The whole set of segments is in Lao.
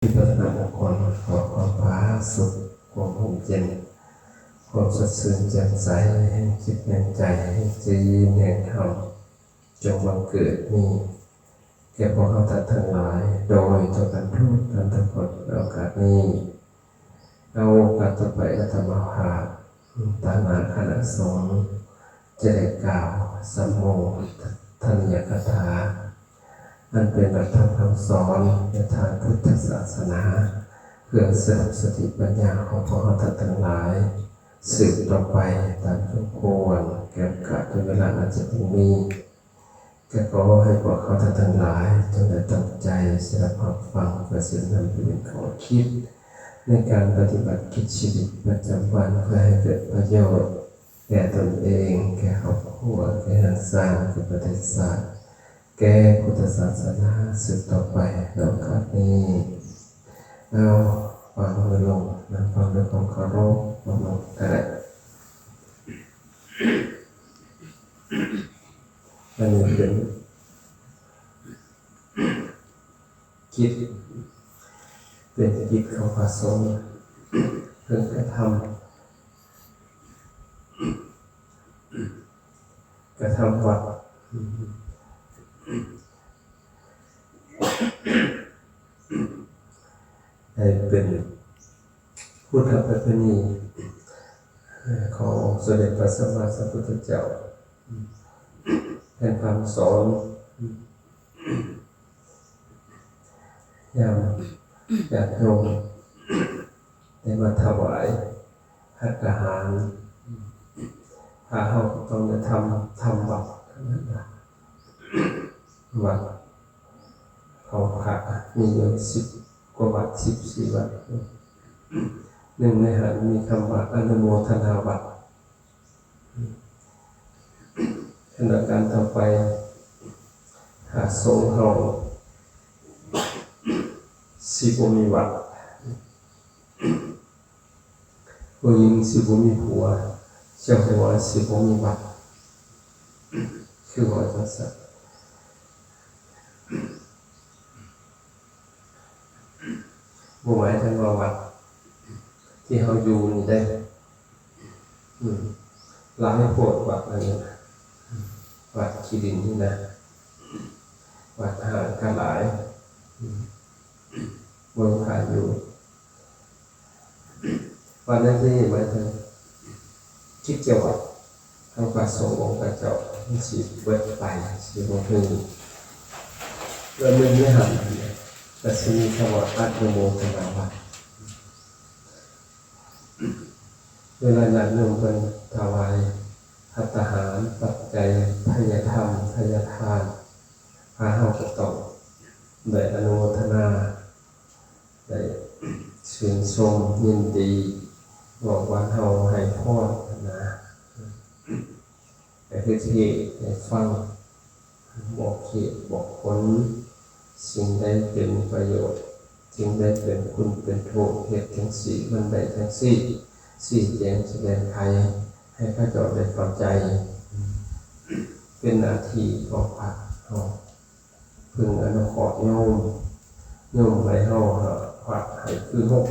ທີ່ພັດທະນາບຸກຄົນ ຂໍຄວາມຜາສຸກ, ຄວາມຮົ່ມເຢັນ, ຄວາມສົດຊື່ນແຈ່ມໃສ ແຫ່ງຈິດແຫ່ງໃຈ, ແຫ່ງຈີນ ແຫ່ງທຳ ຈົ່ງບັງເກີດມີແກ່ພວກເຮົາທ່ານທັງຫຼາຍ ໂດຍທົ່ວກັນທຸກທ່ານທຸກຄົນໃນໂອກາດນີ້. ເອົາ ໂອກາດຕໍ່ໄປ ອາດຕະມາພາບ ຕາງໜ້າຄະນະສົງ ຈະໄດ້ກ່າວສຳໂມທະນິຍະກະຖາ ອັນເປັນຫຼັກທຳຄຳສອນໃນທາງພຸດທະສາສະໜາ ເພື່ອສະດັບສະຕິປັນຍາຂອງພວກເຮົາທ່ານທັງຫຼາຍ ສືບຕໍ່ໄປຕາມສົມຄວນ ແກ່ໂອກາດແລະເວລາອັນຈະເຖິງນີ້. ກໍຂໍໃຫ້ພວກເຮົາທ່ານທັງຫຼາຍ ຈົ່ງໄດ້ຕັ້ງໃຈສະດັບຮັບຟັງ ເພື່ອເຊິ່ງນຳໄປເປັນຂໍ້ຄິດ ໃນການປະຕິບັດກິດຊີວິດປະຈຳວັນ ເພື່ອໃຫ້ເກີດປະໂຫຍດແກ່ຕົນເອງ, ແກ່ຄອບຄົວ, ແກ່ເຮືອນຊານ, ແກ່ປະເທດຊາດ, ແກ່ພຸດທະສາສະໜາສືບຕໍ່ໄປໃນໂອກາດນີ້. ເອົາ ວາງມືລົງ, ນັ່ງຟັງດ້ວຍຄວາມເຄົາລົບ, ລົງກະໄດ້. ອັນນີ້ເປັນກິດ, ເປັນກິດຂອງພະສົງ ເພິ່ນກະທຳ, ກະທຳວັດ ໃຫ້ເປັນພຸດທະປະເພນີຂອງອົງສະເດັດພະສຳມາສຳພຸດທະເຈົ້າ ແຫ່ງຄຳສອນ. ຍາມຍາດໂຍມໄດ້ມາຖວາຍພັດຕາຫານ ພະເຮົາກໍຕ້ອງໄດ້ທຳ, ທຳວັດ ວັດ ຂອງພະມີຢູ່ສິບກວ່າວັດ ສິບສີ່ວັດ. ໜຶ່ງໃນຫັ້ນມີຄຳວ່າອະນຸໂມທະນາວັດ. ອັນດັບການຕໍ່ໄປ ພະສົງເຮົາຊິບໍ່ມີວັດ. ຜູ້ຍິງຊິບໍ່ມີຜົວ, ຊາວຫົວຊິບໍ່ມີວັດ ຄືວ່າຈັ່ງຊັ້ນ. ບໍ່ໝາຍເຖິງວ່າວັດທີ່ເຮົາຢູ່ນີ້ເດ້. ອືມ ຫຼາຍໂພດວັດອັນນີ້ນະ, ວັດຂີ້ດິນນີ້ນະ, ວັດຮ້າງກະຫຼາຍ. ອືມ ບໍ່ມີໃຜຢູ່. ວັດໃນທີ່ນີ້ໝາຍເຖິງກິດຈະວັດຂອງພະສົງອົງຂະເຈົ້າມັນຊິເບິດໄປ, ຊິບໍ່ມີ. ແລ້ວໜຶ່ງໃນຫັ້ນກະຊິມີຄຳວ່າອະນຸໂມທະນາວັດ. ເວລາຍາດໂຍມເພິ່ນຖວາຍພັດຕາຫານ, ປັດໄຈ, ທະຍາທຳ, ທະຍາທານ, ພະເຮົາກໍຕ້ອງໄດ້ອະນຸໂມທະນາ, ໄດ້ຊື່ນຊົມຍິນດີ, ເວົ້າບ້ານເຮົາໃຫ້ພອນນະ, ໄດ້ເຮັດເທດໃຫ້ຟັງ, ບອກເຫດບອກຜົນ, ສິ່ງໃດເປັນປະໂຫຍດ, ສິ່ງໃດເປັນຄຸນເປັນໂທດ, ເຮັດຈັ່ງຊີ້ມັນໄດ້ຈັ່ງຊີ້, ຊີ້ແຈງສະແດງໄຂໃຫ້ເຂົາເຈົ້າໄດ້ເຂົ້າໃຈ. ເປັນໜ້າທີ່ຂອງພະເຮົາ. ເພິ່ງອະນຸເຄາະໂຍມ, ໂຍມໃຫ້ເຮົາຫ້າ, ພະໃຫ້ຄືຫົກ.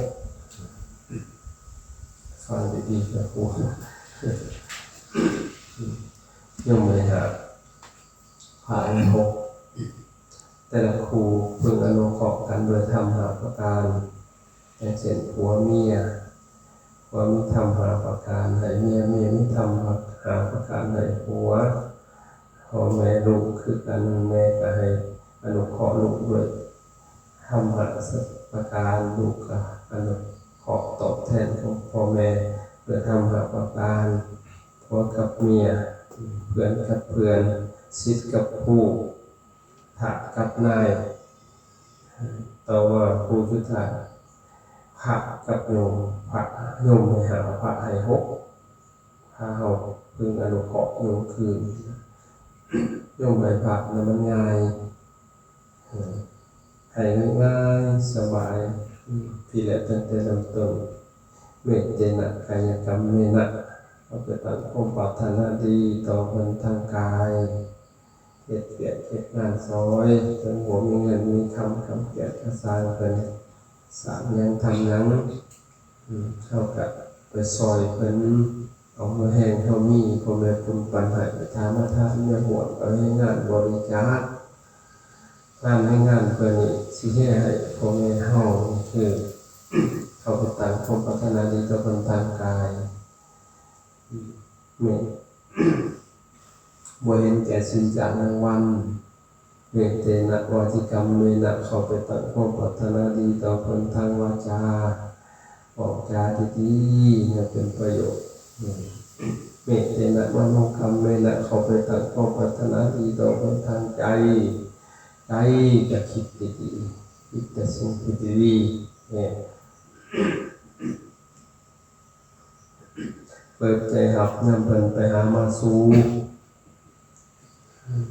ຟັງດີໆ ເດີຄູ, ໂຍມໃຫ້ຫ້າ, ພະໃຫ້ຫົກ. ແຕ່ລະຄູ່ເພິ່ງອະນຸເຄາະກັນດ້ວຍທຳຫ້າປະການ. ຢ່າງເຊັ່ນ ຜົວເມຍ, ຜົວມີທຳຫ້າປະການໃຫ້ເມຍ, ເມຍມີທຳຫ້າປະການໃຫ້ຜົວ, ພໍ່ແມ່ລູກຄືກັນ, ແມ່ກໍໃຫ້ອະນຸເຄາະລູກດ້ວຍທຳຫ້າປະການ, ລູກກໍອະນຸເຄາະຕອບແທນຂອງພໍ່ແມ່ດ້ວຍທຳຫ້າປະການ, ຜົວກັບເມຍ, ເພື່ອນກັບເພື່ອນ, ສິດກັບຄູ່, ພະກັບນາຍ, ຕໍ່ມາຄູ່ສຸດທ້າຍ ພະກັບໂຍມ, ພະ, ໂຍມໃຫ້ຫ້າ, ພະໃຫ້ຫົກ. ພະເຮົາເພິ່ງອະນຸເຄາະໂຍມຄືນ, ໂຍມໃຫ້ພະນະມັນງ່າຍ, ໃຫ້ງ່າຍໆ ສະບາຍ. ພີ້ແຫຼະ ຕັ້ງແຕ່ເລີ່ມຕົ້ນ, ເມເຕນະກາຍະກຳເມນະ, ເຮົາໄປຕັ້ງຄວາມປາດຖະໜາດີຕໍ່ເພິ່ນທາງກາຍ. ເຮັດວຽກເຮັດງານຊ່ອຍ, ເຖິງບໍ່ມີເງິນມີຄຳ, ຄຳຂຽນກະຊ່າງເພິ່ນ, ສ້າງຫຍັງທຳຫຍັງ ອືມ ເຮົາກະໄປຊ່ອຍເພິ່ນ ເອົາເຫື່ອແຮງເຮົາມີ ພໍ່ແມ່ປຸນປັນໃຫ້ ໄປຖາມມາທານມາຮ່ວມ ເອົາແຮງງານບໍລິຈາກ ທານແຮງງານເພິ່ນນີ້ຊິເຮັດໃຫ້ພໍ່ແມ່ເຮົາ ຄືເຮົາໄປຕັ້ງຄວາມປາດຖະໜາດີຕໍ່ເພິ່ນທາງກາຍ ແມ່ນ ບໍ່ເຫັນແກ່ສິນຈ້າງນາງວັນ ເມເຕນະວາຈີກຳເມນະ ເຂົ້າໄປຕັ້ງຄວາມປາດຖະໜາດີຕໍ່ເພິ່ນທາງວາຈາ ເວົ້າຈາດີໆ ໃຫ້ເປັນປະໂຫຍດ ເມເຕນະມະໂນກຳເມນະ ເຂົ້າໄປຕັ້ງຄວາມປາດຖະໜາດີຕໍ່ເພິ່ນທາງໃຈ ໃຈກະຄິດດີໆ ຄິດແຕ່ສິ່ງທີ່ດີໆ ແມ່ນ ເປີດໃຈຮັບຍາມເພິ່ນໄປຫາມາສູ່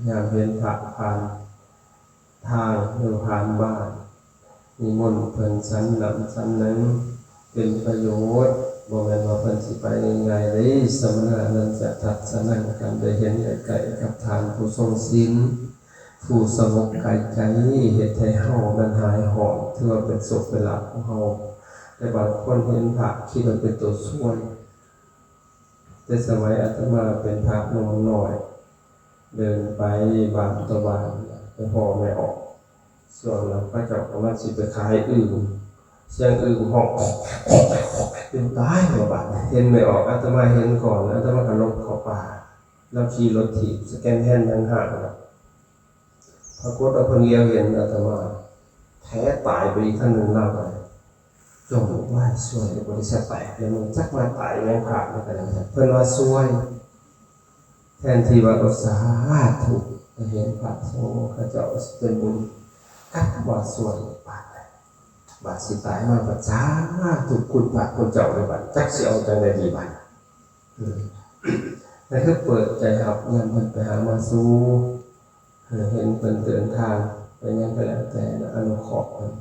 ຍາມເຫັນພະຜ່ານທາງ ຫຼື ຜ່ານບ້ານ ນິມົນເພິ່ນສັນນ້ຳສັນໜັງ ເປັນປະໂຫຍດ ບໍ່ແມ່ນວ່າເພິ່ນຊິໄປງ່າຍໆເດ້. ສະມະນານັນຈະທັດສະນັງ ການໄດ້ເຫັນໄດ້ໃກ້ກັບທ່ານຜູ້ຊົງສິນ ຜູ້ສະຫງົບກາຍໃຈ ເຮັດໃຫ້ເຮົານັ້ນຫາຍຮ້ອນ ຖືວ່າເປັນໂຊກເປັນລາບຂອງເຮົາ. ແຕ່ບາງຄົນເຫັນພະຄິດວ່າເປັນໂຕຊວຍ ແຕ່ສະໄໝອາດຕະມາເປັນພະໜຸ່ມນ້ອຍ ເດີນໄປບ້ານຕໍ່ບ້ານ ໄປພໍ້ແມ່ອອກ ຊ່ວງນັ້ນເຂົາເຈົ້າກຳລັງຊິໄປຂາຍອຶ່ງ ສຽງອຶ່ງຮ້ອງ ຕາຍແລ້ວບາດນີ້ ເຫັນແມ່ອອກ ອາດຕະມາເຫັນກ່ອນ ອາດຕະມາກະຫຼົບເຂົ້າປ່າ ລາວຂີ່ລົດຖີບ ສະແກນແຮນ ທາງຫ້າງ ປາກົດວ່າເພິ່ນຫຼຽວເຫັນອາດຕະມາ ແທ້ຕາຍໄປອີກທາງໜຶ່ງ ລາວກະຈົມ ວ້າຍ ຊວຍ ບໍລິສັດແຕກແລ້ວ ມັນຈັກມາຕາຍແມ່ນພະນຳກັນ ເພິ່ນວ່າຊວຍ ແທນທີ່ວ່າ ໂອ ສາທຸ ໄດ້ເຫັນພະສົງເຂົາເຈົ້າຊິເປັນບຸນ ກັບວ່າຊວຍບາດ ບາດຊິຕາຍມາບັດ ສາທຸ ຄຸນພະຄຸນເຈົ້າເດີ ບາດຈັກຊິເອົາຈັ່ງໃດດີບາດ ອືມ ນັ້ນຄືເປີດໃຈຮັບຍາມເພິ່ນໄປຫາມາສູ່ ເອີ ເຫັນເພິ່ນເດີນທາງໄປຫຍັງກະແລ້ວແຕ່ ອະນຸເຄາະເພິ່ນ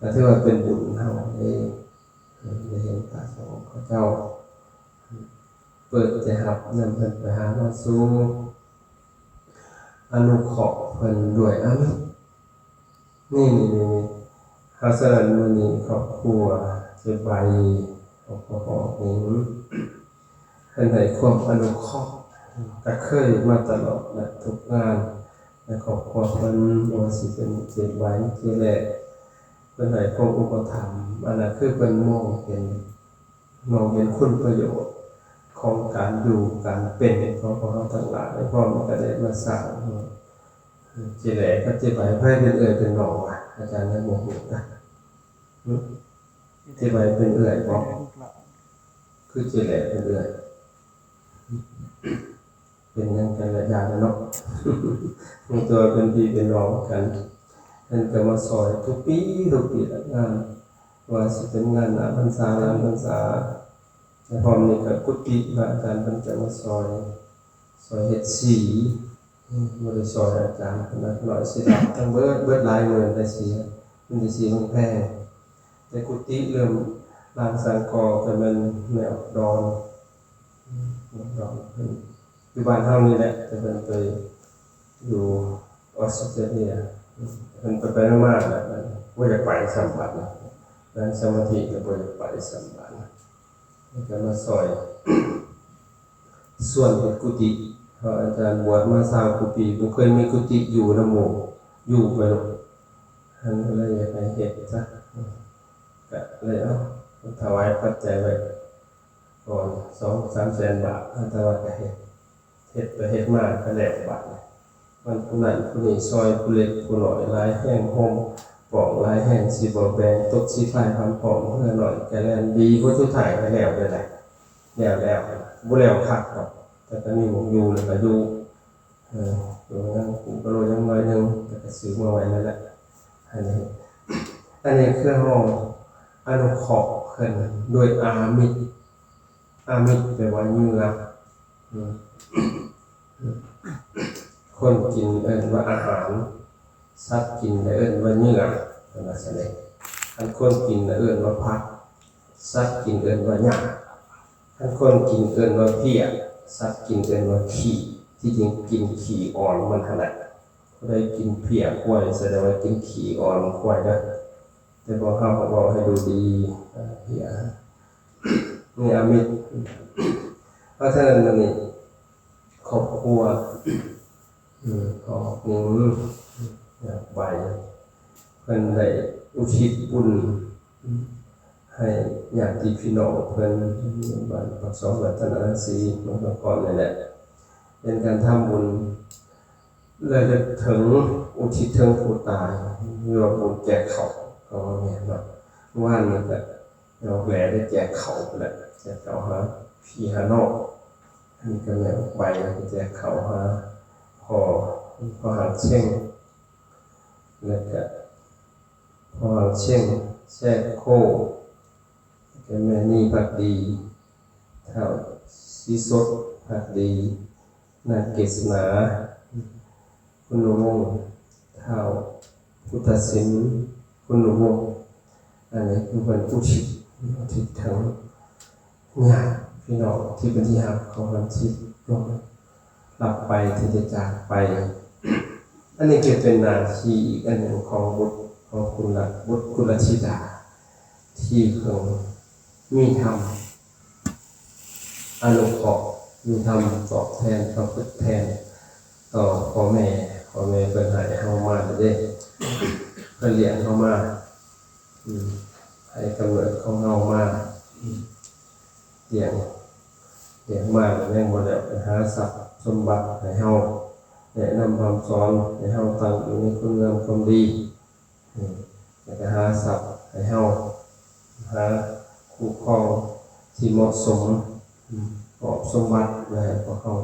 ກະຖືວ່າເປັນບຸນເຮົາເດ້ ເອີ ໄດ້ເຫັນພະສົງເຂົາເຈົ້າ ເປີດໃຈຮັບນຳເພິ່ນໄປຫາມາສູ່ ອະນຸເຄາະເພິ່ນດ້ວຍອາມິດ ນີ້ໆໆ ເພາະສະນັ້ນ ມື້ນີ້ຄອບຄົວເຈັບໄວ ຄອບຄົວຂອງເຮົງ ເພິ່ນໃຫ້ຄວາມອະນຸເຄາະ ກະເຄີຍມາຕະຫຼອດນະ ທຸກງານ ໃນຄອບຄົວເພິ່ນ ບໍ່ວ່າຊິເປັນເຈໄວ ເຈແລກ ເພິ່ນໃຫ້ຄວາມອຸປະຖຳ ອັນນັ້ນຄືເພິ່ນມອງເຫັນ ມອງເຫັນຄຸນປະໂຫຍດຂອງການຢູ່ການເປັນຂອງພວກເຮົາທັງຫຼາຍ ພ້ອມກັນໄດ້ມາສ້າງ ເຈແລກກັບເຈໄວ ໃຜເປັນເອື້ອຍເປັນນ້ອງວະ? ອາຈານຍັງບໍ່ຮູ້ນະ ຫຶ? ເຈໄວເປັນເອື້ອຍບໍ່? ຄືເຈແລກເປັນເອື້ອຍ ເປັນຫຍັງກັນລະ ຢ້ານເນາະ ຮູ້ແຕ່ວ່າເປັນພີ່ເປັນນ້ອງກັນ ເພິ່ນກະມາຊ່ອຍທຸກປີ ທຸກປີລະງານ ວ່າຊິເປັນງານອອກພັນສາ ຫຼັງພັນສາ ແລະ ພ້ອມນີ້ກະກຸຕິ ພະອາຈານເພິ່ນກະມາຊ່ອຍ ຊ່ອຍເຮັດສີ ອືມ ບໍ່ໄດ້ຊ່ອຍອາຈານເພິ່ນນະ ນ້ອຍຊິດັບທັງເບິດ ເບິດຫຼາຍໝື່ນໄດ້ສີ ມັນໄດ້ສີແພງໆ ແຕ່ກຸຕິເລີ່ມລ້າງສັງກອກະແມ່ນແມ່ອອກດອນ ອືມ ແມ່ອອກດອນເພິ່ນ ຢູ່ບ້ານເຮົານີ້ແຫຼະ ແຕ່ເພິ່ນໄປຢູ່ອອສເຕຣເລຍ ເພິ່ນໄປໆມາໆແລ້ວ ບໍ່ຢາກໄປຊ້ຳບາດນີ້ ນັ່ງສະມາທິກະບໍ່ຢາກໄປຊ້ຳບາດນີ້ ກະມາຊ່ອຍ ຊວນເຮັດກຸຕິ ເພາະອາຈານບວດມາຊາວກວ່າປີ ບໍ່ເຄີຍມີກຸຕິຢູ່ນຳໝູ່ ຢູ່ໄປໂລດ ຫັ້ນກະເລີຍຢາກໃຫ້ເຮັດຊະ ກະເລີຍເອົາຖວາຍປັດໄຈໄວ້ ກ່ອນສອງສາມແສນບາດ ແຕ່ວ່າກະເຮັດ ເຮັດໄປເຮັດມາກະແລ້ວບາດນີ້ ມັນຜູ້ນັ້ນຜູ້ນີ້ຊ່ອຍຜູ້ເລັກຜູ້ນ້ອຍ ຫຼາຍແຮງໂຮມປ້ອງ ຫຼາຍແຮງຊິບໍ່ແບ່ງ ຕົກສີພາຍພຳພ້ອມ ເຮືອນ້ອຍກະແລ່ນ ດີບໍ່ສຸດທ້າຍກະແລ້ວເດ້ລະ ແລ້ວແລ້ວ ບໍ່ແລ້ວຄັກດອກ ແຕ່ກະມີໝ່ອງຢູ່ແລ້ວກະຢູ່ ເອີ ໂຕຍັງປູກະໂລຍັງໜ້ອຍໜຶ່ງ ແຕ່ກະຊື້ມາໄວ້ນັ້ນແຫຼະ ອັນນີ້ ອັນນີ້ຄືເຮົາອະນຸເຄາະເພິ່ນດ້ວຍອາມິດ ອາມິດແປວ່າເຫຍື່ອ ອືມ ຄົນກິນເອີ້ນວ່າອາຫານ ສັດກິນລະເອີ້ນວ່າເຫຍື່ອ ເພິ່ນວ່າຊັ້ນເດ ຄັນຄົນກິນລະເອີ້ນວ່າຜັກ ສັດກິນເອີ້ນວ່າຫຍ້າ ຄັນຄົນກິນເອີ້ນວ່າເພຍ ສັດກິນເອີ້ນວ່າຂີ້ ທີ່ຈິງກິນຂີ້ອ່ອນມັນຫັ້ນແຫຼະ ຜູ້ໃດກິນເພຍຄວາຍ ສະແດງວ່າກິນຂີ້ອ່ອນຄວາຍເດີ. ແຕ່ພວກເຮົາກໍເວົ້າໃຫ້ດູດີ ເອີ ເພຍ ນີ້ອາມິດ ເພາະສະນັ້ນມື້ນີ້ຄອບຄົວ ອືມ ພໍ່ໜຶ່ງ ຍາກໄປ ເພິ່ນໄດ້ອຸທິດບຸນ ໃຫ້ຍາດຕິພີ່ນ້ອງເພິ່ນ ບ້ານປາກຊ່ອງລັດຕະນະສີ ເມືອງນະຄອນນີ້ແຫຼະ ເປັນການທຳບຸນລະລຶກເຖິງ ອຸທິດເຖິງຜູ້ຕາຍ ຫຼືວ່າບຸນແຈກເຂົ້າ ກໍວ່າແມ່ນເນາະ. ວານນີ້ກໍອອກແຫຼໄດ້ແຈກເຂົ້າພຸ້ນແຫຼະ ແຈກເຂົ້າຫາພີ່ຫານ້ອງ ອັນນີ້ກໍແມ່ອອກໄປ ແລ້ວກໍແຈກເຂົ້າຫາພໍ່ ພໍ່ຫາງເຊັງ ແລ້ວກໍ ພໍ່ຫາງເຊັງ ແຊໂຄ ແລ້ວກໍແມ່ນີພັກດີ ທ້າວສີສົດພັກດີ ນາງເກດສະໜາ ຄຸນວົງ ທ້າວພຸດທະສິນ ຄຸນວົງ. ອັນນີ້ຄືເພິ່ນອຸທິດ ອຸທິດເຖິງ ຍາດພີ່ນ້ອງທີ່ເປັນທີ່ຮັກຂອງເພິ່ນທີ່ລ່ວງລັບໄປ ທີ່ໄດ້ຈາກໄປ. ອັນນີ້ກໍເປັນໜ້າທີ່ອີກອັນໜຶ່ງຂອງບຸດ ຂອງຄຸນລະ ບຸດກຸນລະທິດາ ທີ່ເພິ່ນມີທຳອະນຸເຄາະ ມີທຳຕອບແທນ ປະພຶດແທນຕໍ່ພໍ່ແມ່. ພໍ່ແມ່ເພິ່ນໃຫ້ເຮົາມາແລ້ວເດ້ ເພິ່ນລ້ຽງເຮົາມາ ອືມ ໃຫ້ກຳເນີດຂອງເຮົາມາ ອືມ ລ້ຽງ ລ້ຽງມາແລ້ວຍັງບໍ່ແລ້ວ ໄປຫາຊັບສົມບັດໃຫ້ເຮົາ ແນະນຳຄຳສອນໃຫ້ເຮົາຕັ້ງຢູ່ໃນຄຸນງາມຄວາມດີ ອືມ ແລ້ວກໍຫາຊັບໃຫ້ເຮົາ ຫາຄູ່ຄອງທີ່ເໝາະສົມ ອືມ ມອບສົມບັດໄວ້ໃຫ້ພວກເຮົາ.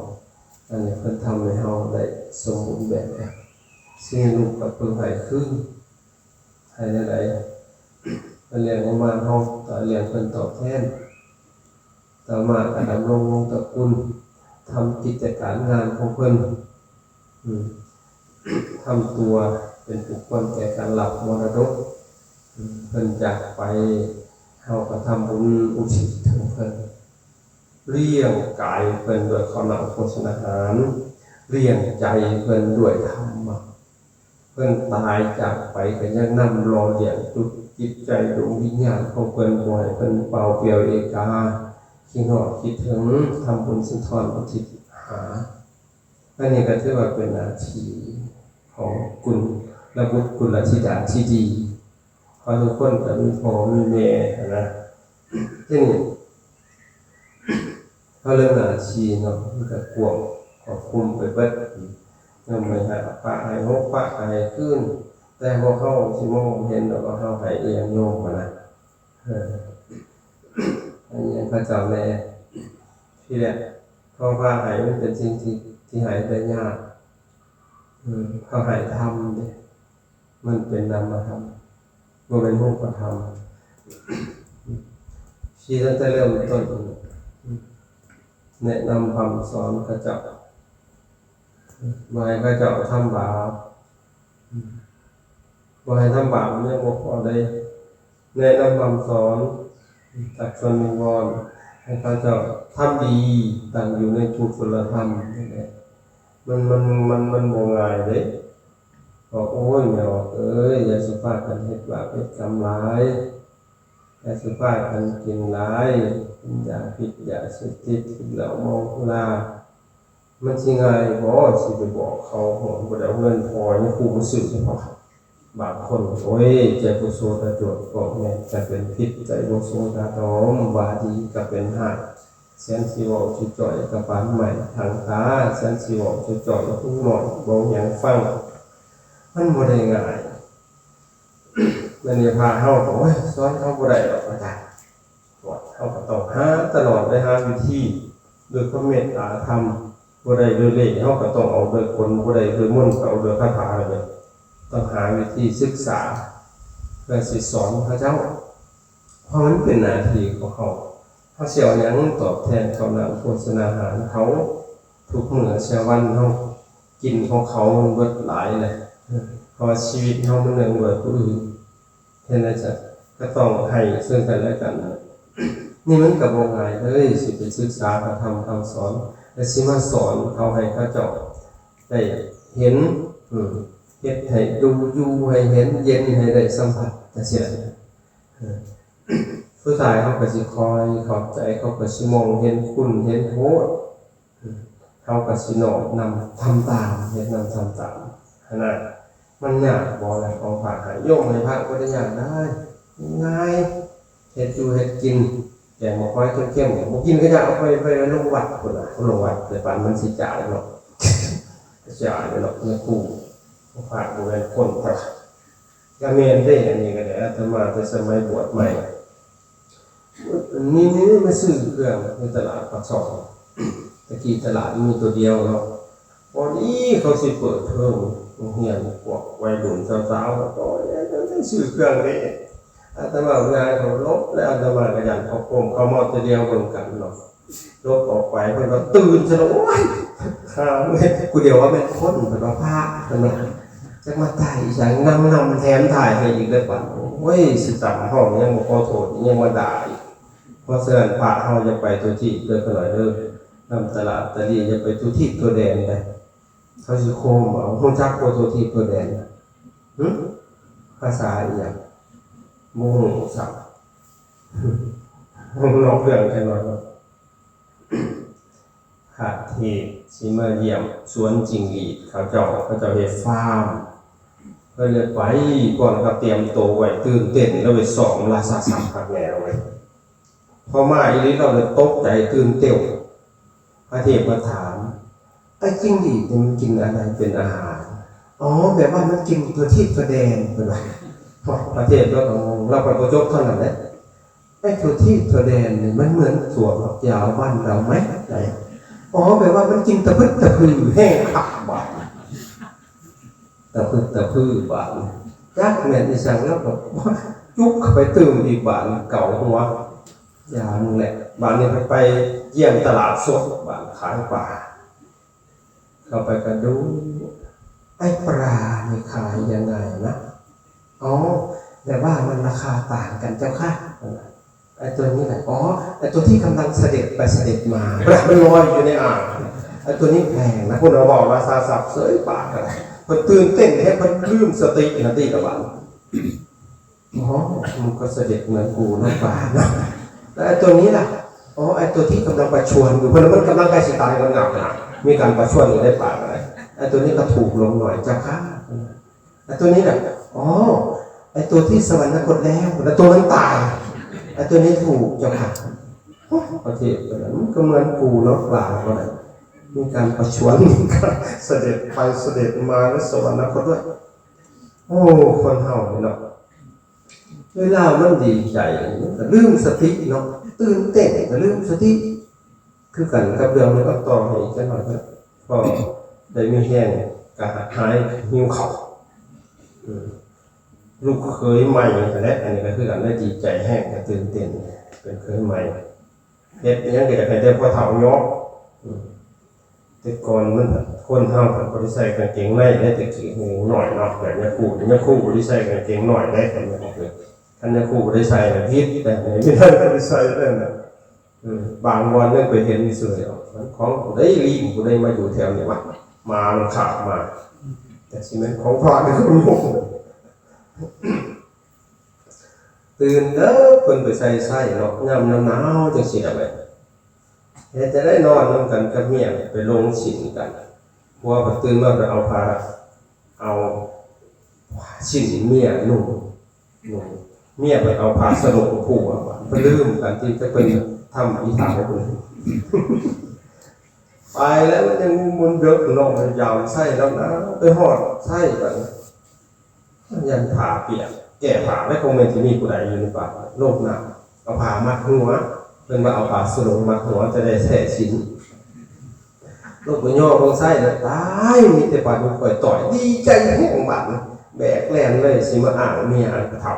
ອັນນີ້ເພິ່ນທຳໃຫ້ເຮົາໄດ້ສົມບູນແບບແລ້ວ ຊິໃຫ້ລູກກໍເພິ່ນໃຫ້ຄືນ. ໃຫ້ແນວໃດ? ເພິ່ນລ້ຽງເຮົາມາ ເຮົາກໍລ້ຽງເພິ່ນຕອບແທນ. ຕໍ່ມາກໍດຳລົງວົງຕະກຸນ ທຳກິດຈະການງານຂອງເພິ່ນ ອືມ ທຳຕົວເປັນບຸກຄົນແກ່ການຮັບມໍລະດົກ. ອືມ ເພິ່ນຈາກໄປ ເຮົາກໍທຳບຸນອຸທິດເຖິງເພິ່ນ. ລ້ຽງກາຍເພິ່ນດ້ວຍເຂົ້າໜ້າໂພຊະນາຫານ, ລ້ຽງໃຈເພິ່ນດ້ວຍທຳມະ. ເພິ່ນຕາຍຈາກໄປກໍຍັງນຳຫຼໍ່ລ້ຽງຈຸດຈິດໃຈດວງວິນຍານຂອງເພິ່ນ ບໍ່ໃຫ້ເພິ່ນເປົ່າປ່ຽວເອກາ, ຄິດຮອດຄິດເຖິງ, ທຳບຸນສຸນທອນອຸທິດຫາ. ອັນນີ້ກໍຖືວ່າເປັນໜ້າທີ່ຂອງກຸນລະບຸດກຸນລະທິດາທີ່ດີ. ເພາະທຸກຄົນກໍມີພໍ່ມີແມ່ຫັ້ນນະ. ທີນີ້ ເຮົາເລື່ອງໜ້າທີ່ເນາະ ມັນກໍກວ້າງຄວບຄຸມໄປເບິດ. ຍາມໄດ້ຫ້າປະໃຫ້ຫົກປະກໍໃຫ້ຄືນ, ແຕ່ພວກເຮົາຊິມອງບໍ່ເຫັນດອກວ່າເຮົາໃຫ້ອີ່ຫຍັງໂຍມຫັ້ນນະ. ເອີ ໃຫ້ອີ່ຫຍັງເຂົາເຈົ້າແດ່. ທີແລກເຮົາພາໃຫ້ມັນເປັນສິ່ງທີ່ ທີ່ໃຫ້ໄດ້ຍາກ. ເອີ ເຮົາໃຫ້ທຳເດ້. ມັນເປັນນາມະທຳ ບໍ່ແມ່ນຮູບປະທຳ. ຊີ້ຕັ້ງແຕ່ເລີ່ມຕົ້ນ ແນະນຳຄຳສອນເຂົາເຈົ້າ ບໍ່ໃຫ້ເຂົາເຈົ້າທຳບາບ ບໍ່ໃຫ້ທຳບາບ ມັນຍັງບໍ່ພໍເດ້. ແນະນຳຄຳສອນ ຕັກສອນວິງວອນໃຫ້ເຂົາເຈົ້າທຳດີ ຕັ້ງຢູ່ໃນກຸສົລະທຳ. ມັນ ມັນ ມັນ ມັນບໍ່ງ່າຍເດ້. ບອກ ໂອ້ຍ ແມ່ອອກເອີຍ ຢ່າສູ່ພາກັນເຮັດບາບເຮັດກຳຫຼາຍ, ຢ່າສູ່ພາກັນກິນຫຼາຍ ຢາພິດຢາເສບຕິດ ກິນເຫຼົ້າເມົາສຸລາ. ມັນຊິງ່າຍບໍ ຊິໄປບອກເຂົາ ບໍ່ໄດ້ເອົາເງິນພໍ່ໃຫ້ຄູມາຊື້ໃຫ້ເຂົາ. ບາງຄົນ ໂອ້ຍ ແກ່ກຸໂສດາຈົນ ກໍແມ່ນກະເປັນພິດ ໃຈບໍ່ໂສດາດອມ ວ່າດີກະເປັນຮ້າຍ. ແສນຊິເວົ້າຈຸຈ່ອຍກະປານໄມ້ທາງຕາ, ແສນຊິເວົ້າຈຸຈ່ອຍຫູໜ້ອຍບໍ່ຫຍັງຟັງ. ມັນບໍ່ໄດ້ງ່າຍ. ບັດນີ້ພະເຮົາກໍ ໂອ້ຍ ສອນເຂົາບໍ່ໄດ້ດອກ ອາຈານ. ເຮົາກໍຕ້ອງຫາຕະຫຼອດເລີຍ ຫາວິທີດ້ວຍຄວາມເມດຕາທຳ. ບໍ່ໄດ້ດ້ວຍເລກ ເຮົາກໍຕ້ອງເອົາດ້ວຍກົນ, ບໍ່ໄດ້ດ້ວຍມົນ ກໍເອົາດ້ວຍຄາຖາເລີຍ. ຕ້ອງຫາວິທີສຶກສາ ເພື່ອຊິສອນເຂົາເຈົ້າ. ເພາະມັນເປັນໜ້າທີ່ຂອງເຮົາ. ເຮົາຊິເອົາຫຍັງຕອບແທນເຂົ້ານ້ຳໂພຊະນາຫານເຂົາ? ທຸກມື້ເສຍວັນເຮົາກິນຂອງເຂົາເບິດຫຼາຍແຫຼະ. ເພາະວ່າຊີວິດເຮົາມັນເນື່ອງດ້ວຍຜູ້ອື່ນ. ເຮັດໃດຊະ? ກໍຕ້ອງໃຫ້ເຊິ່ງກັນແລະກັນ. ນີ້ມັນກໍບໍ່ງ່າຍເລີຍ ຊິໄປສຶກສາພະທຳຄຳສອນ ແລະ ຊິມາສອນເຂົາໃຫ້ເຂົາເຈົ້າໄດ້ເຫັນ. ເຮັດໃຫ້ດູຢູ່ໃຫ້ເຫັນ ເຢັນໃຫ້ໄດ້ສຳຜັດ ຈັ່ງຊີ້ແຫຼະ. ຜູ້ຊາຍເຮົາກໍຊິຄອຍຂອບໃຈ ເຂົາກໍຊິມອງເຫັນຄຸນເຫັນໂທດ ເຮົາກໍຊິນ້ອມນຳທຳຕາມ ເຮັດນຳທຳຕາມຫັ້ນນະ. ມັນຍາກບໍ່ລະຂອງພະໃຫ້ໂຍມໃຫ້ພະບໍ່ໄດ້ຍາກດາຍ ງ່າຍ ເຮັດຢູ່ເຮັດກິນ ແກງໝາກຫອຍເຄັມໆ ບໍ່ກິນກໍຢ່າ ເອົາໄປ ໄປລົງວັດພຸ້ນນະ ລົງວັດ ແຕ່ປານມັນຊິຈາຍເນາະ ຈາຍເນາະ ແມ່ຄູ ພະບໍ່ແມ່ນຄົນ ກະແມ່ນເດ້ ອັນນີ້ກະໄດ້ ອາດຕະມາແຕ່ສະໄໝບວດໃໝ່ ນີ້ ນີ້ມາຊື້ເຄື່ອງຢູ່ຕະຫຼາດປາກຊ່ອງ ແຕ່ກີ້ຕະຫຼາດມີໂຕດຽວເນາະ ພໍດີເຂົາຊິເປີດເທີມໂຮງຮຽນ ພວກໄວລຸ້ນສາວໆ ກໍໄດ້ຊື້ເຄື່ອງເດ້ ອາດຕະມາຍາຍເຂົາຫຼົບ ແລ້ວອາດຕະມາກໍຢ້ານເຂົາໂກງ ເຂົາເວົ້າແຕ່ດຽວເບິ່ງກັນເນາະ ຫຼົບອອກໄປ ເພິ່ນວ່າຕື່ນຊະເນາະ ໂອ້ຍ ຂ້າເອີຍ ຜູ້ດຽວວ່າແມ່ນຄົນ ເພິ່ນວ່າພະ ເພິ່ນວ່າ ຈັກມາຖ່າຍອີຫຍັງ ນັ່ງນຳແຖມຖ່າຍໃຫ້ອີກເດີບັດ ໂອ້ຍ ຊິຕຳຫ້ອງຍັງບໍ່ຂໍໂທດ ຍັງມາດ່າອີກ ເພາະສະນັ້ນພະເຮົາຢ່າໄປທົ່ວທີບເດີ ຂ້ານ້ອຍເດີ ນຳຕະຫຼາດຕະຫຼີ ຢ່າໄປທົ່ວທີບທົ່ວແດນໃດ ເຂົາຊິໂຄມເອົາ ຮູ້ຈັກບໍ່ທົ່ວທີບທົ່ວແດນ ຫຶ ພາສາອີຫຍັງ ບໍ່ຮູ້ຊ້ຳ ນອກເລື່ອງຈັກໜ້ອຍ ພະເທດຊິມາຢ້ຽມສວນຈິງຫຼີດເຂົາເຈົ້າ ເຂົາເຈົ້າເຮັດຟາມ ເພິ່ນເລີຍໄປ ກ່ອນເຂົາຕຽມໂຕໄວ້ ຕື່ນເຕັ້ນ ແລ້ວໄປຊ້ອມລາຊາສັບຄັກແນ່ເລີຍ ພໍມາອີ່ຫຼີ ລາວເລີຍຕົກໃຈຕື່ນເຕັ້ວ ພະເທດມາຖາມ ໄອ້ຈິງຫຼີດນີ້ມັນກິນອະໄລເປັນອາຫານ? ອໍ ແບບວ່າມັນກິນທົ່ວທີບທົ່ວແດນ ເພິ່ນວ່າ ພະເທດລາວກໍງົງ ລາວກໍບໍ່ຈົບເທົ່ານັ້ນແຫຼະ ໄອ້ທົ່ວທີບທົ່ວແດນນີ້ມັນເໝືອນຖົ່ວຝັກຍາວບ້ານລາວໄໝ? ອໍ ແບບວ່າມັນກິນຕະພຶດຕະພືແຮງຄັກບາດ ຕະພຶດຕະພືບາດນີ້ ຈັກແມ່ນອີ່ຫຍັງ ລາວກໍຈຸກເຂົ້າໄປຕື່ມອີກບາດນີ້ ເກົາຫົວ ຢ່າງແຫຼະ ບາດນີ້ໄປ ໄປຢ້ຽມຕະຫຼາດສົດ ບາດຂາຍປາ ເຂົ້າໄປກະດູ ไอ้ปลานี่ขายยังไงนะ? อ๋อ แบบว่ามันราคาต่างกันเจ้าค่ะ ไอ้ตัวนี้แหละ อ๋อ ไอ้ตัวที่กำลังเสด็จไปเสด็จมา มันลอยอยู่ในอ่าง ไอ้ตัวนี้แพงนะ เพิ่นว่าเว้าราคาสับเสยปากกัน เพิ่นตื่นเต้นแฮง เพิ่นลืมสตินะติละบาด อ๋อ มันก็เสด็จเหมือนกูเนาะ ปลาเนาะ แล้วไอ้ตัวนี้ล่ะ อ๋อ ไอ้ตัวที่กำลังประชวรอยู่ เพิ่นว่ามันกำลังใกล้สิตาย มันงับนะ มีการประชวรอยู่ในป่าอะไร ไอ้ตัวนี้ก็ถูกลงหน่อยเจ้าค่ะ ไอ้ตัวนี้น่ะ อ๋อ ไอ้ตัวที่สวรรคตแล้ว แล้วตัวนั้นตาย ไอ้ตัวนี้ถูกเจ้าค่ะ โอ้ ประเทศเพิ่นน่ะ มันก็เหมือนกูเนาะ ปลาก็ได้ มีการประชวร มีการเสด็จไปเสด็จมา และสวรรคตด้วย โอ้ คนเฮานี่เนาะ เวลามันดีใจ มันก็ลืมสติเนาะ ตื่นเต้นก็ลืมสติ คือกันกับเรื่องนี้ ก็ต่อให้อีกจักหน่อยเถาะ พอได้มีแฮงกระหายหิวข้าว อืม ลูกเขยใหม่นั่นแหละ อันนี้ก็คือกัน ได้ดีใจแฮง ก็ตื่นเต้น เป็นเขยใหม่ เฮ็ดอิหยังก็อยากให้แต่พ่อเฒ่ายอม อืม แต่ก่อนมัน คนเฮามันบ่ได้ใส่กางเกงในเด้ แต่กี้น้อยเนาะ แบบยาคู ยาคูบ่ได้ใส่กางเกงน้อยเด้ คันยาคู คันยาคูบ่ได้ใส่น่ะผิด แต่นี่บ่ได้ใส่เด้นะ เออ บางวันนึงไปเห็นซื่อๆ เอ้า มันของผู้ใด ลิงผู้ใดมาอยู่แถวนี้วะ หมามันคาบมา แต่สิแม่นของพระหรือของโยม ตื่นเด้อ เพิ่นไปใส่ไส้เนาะ ยามหนาวๆ จั่งซี้ล่ะเว้ย เฮ็ดจั่งใด๋ นอนนำกันกับเมีย ไปลงศีลกัน ผัวก็ตื่นมา ไปเอาผ้า เอาผ้าสิ้นเมียนุ่ง นุ่ง เมียก็เอาผ้าสโหลงผัว เพิ่นลืมกันติ แต่เพิ่นทำอีสานเพิ่น ไปแล้ว มันยังมันเดิกเนาะ มันยามไส้แล้วนะ ไปฮอดไส้บัดนี้ มันยันผ้าเปียก แก้ผ้าแล้ว คงแม่นสิมีผู้ใดอยู่ในป่า ลงน้ำ เอาผ้ามัดหัว เพิ่นว่าเอาผ้าสโหลงมัดหัว จะได้แท้ศีล ลงไปย่อเบิ่งไส้แล้ว ตาย มีแต่ปลาดุกอ่อยต่อย ดีใจแฮงบาดนี้ แบกแล่นเลย สิมาอ้างเมียอันเฒ่า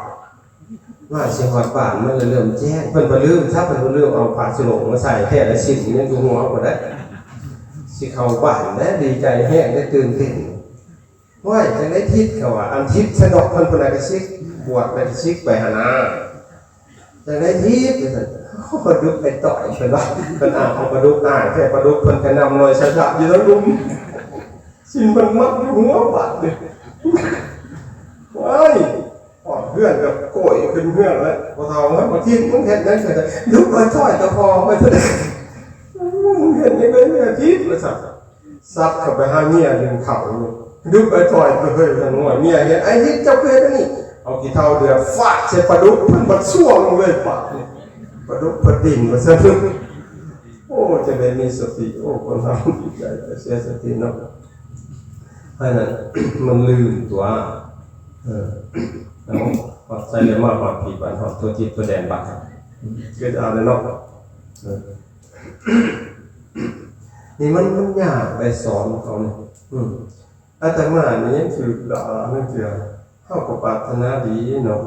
ว่าสิฮอดบ้านมันเริ่มแจ้ง เพิ่นบ่ลืมซะ เพิ่นบ่ลืมเอาผ้าสโหลงมาใส่ แท้ละศีลยังอยู่หัวพุ้นเด้ สิเข้าบ้านแล้ว ดีใจแฮง ได้ตื่นเต้น โอ้ย จั่งใด๋ทิศ เขาว่า อันทิศสะดอกเพิ่นพุ้นน่ะ ก็สิบวชแล้วก็สิไปหั่นนา จั่งใด๋ทิศ ว่าซั่น ปลาดุกไปต่อย เพิ่นว่า เพิ่นอ้างเอาปลาดุกอ้าง แท้ปลาดุกเพิ่นก็นำลอยสะๆ อยู่ในลุ่ม ศีลเพิ่นมัดอยู่หัวบาดนี้ โอ้ย ฮอดเฮือนก็โก ໂອ້ຍ ຂຶ້ນເຮືອນແລ້ວ ພໍ່ເຖົ້າ ເອີຍ ບັກທິດ ມຶງເຮັດຫຍັງ ກະດຸບເອົາຖ້ອຍຕະພໍ ວ່າຊັ້ນ ມຶງເຮັດຫຍັງ ເປັນເຮືອທິດ ວ່າຊັ້ນ. ສັບເຂົ້າໄປຫາເມຍໜຶ່ງເຂົ້າ ດຸບເອົາຖ້ອຍ ເຮີ້ຍ ທ່ານ ໂອ້ຍ ເມຍເຮັດ ໄອ້ທິດ ເຈົ້າຄືເຮັດອັນນີ້ ເອົາຂີ້ເຖົ້າເດືອດຟາດໃສ່ປາດຸກ ເພິ່ນບັດຊວງລົງເລີຍ ປາດ ປາດຸກເພິ່ນດິ້ນ ວ່າຊັ້ນ. ໂອ້ ຈັ່ງໄດ້ມີສະຕິ ໂອ້ ຄົນເຮົາດີໃຈ ແຕ່ເສຍສະຕິເນາະ ອັນນັ້ນ ມັນລືມຕົວ ເອີ ເອົາ ຮອດໃສແລ້ວ ມາຮອດພີ້ ບາດຮອດທົ່ວທິດທົ່ວແດນ ບາດ ເກີດເອົາແລ້ວເນາະ ເອີ ນີ້ມັນ ມັນຍາກໄດ້ສອນເຂົານີ້ ອືມ ອາດຕະມານີ້ຍັງຖືກດ່າ ລາງເທື່ອ ເຮົາກໍປາດຖະໜາດີເນາະ